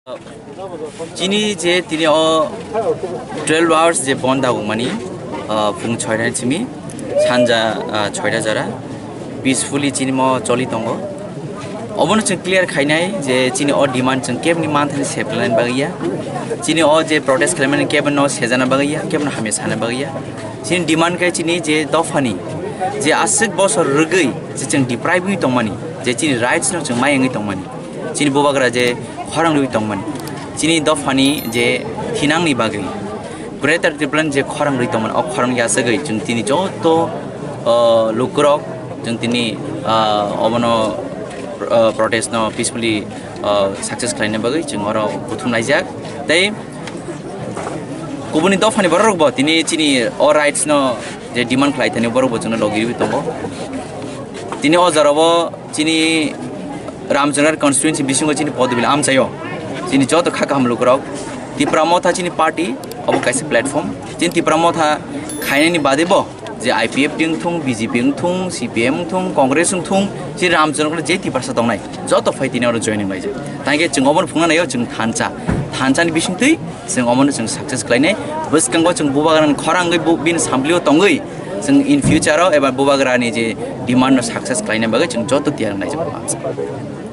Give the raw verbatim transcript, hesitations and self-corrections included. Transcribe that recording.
Chini je tini o twelve hours je bon dagokmani, ah, phung soita simi sanja, ah, soita jora peacefully chini mo choli tongo. Obono chwng clear khainai je chini o demand chwng kebni manthani seplaina bagwi ya, chini o je protest khlaimani kebno sejana bagwi ya, kebno hamya sana bagwi ya. Chini demand khe chini je dophani je aswk bosor rwgwi je chwng deprive wi tongmani, je chini rights no chwng mayengwi tongmani, chini bubagra je khorang rwi tongmani, chini dophani je thinangni bagwi Greater Tipraland je khorang rwi tongmani, o khorang yasagwi chwng tini joto, o, lukurok chwng tini, o, obono, o, protest no peacefully, o, success khlaina bagwi chwng oro buthum laijak. Tei kubuni dophani bororok bo tini chini o rights no je demand khlai thani borok bo chwngno logi rwi tongo. Tini o jora o chini Ramchandra constituency bisingo chini Podbil amchaio chini joto kha kaham lukurok Tipra Motha chini party obo kaisa platform. Chini Tipra Motha khainani bade bo je I P F T wngthung, B J P wngthung, C P M wngthung, Congress wngthung, chini Ramchandra je Tiprasa tongnai joto phai tini oro joining laijak. Tangkhe chwng obono phungna naio chwng thansa, thansani bisingtwi chwng omono chwng success khlainai. Bwskango chwng bubagrani khorangwi bu-, bini samplio tongwi chwng in future o eba bubagrani je demand no success khlaina bagwi chwng joto tiyar wngnai chwng.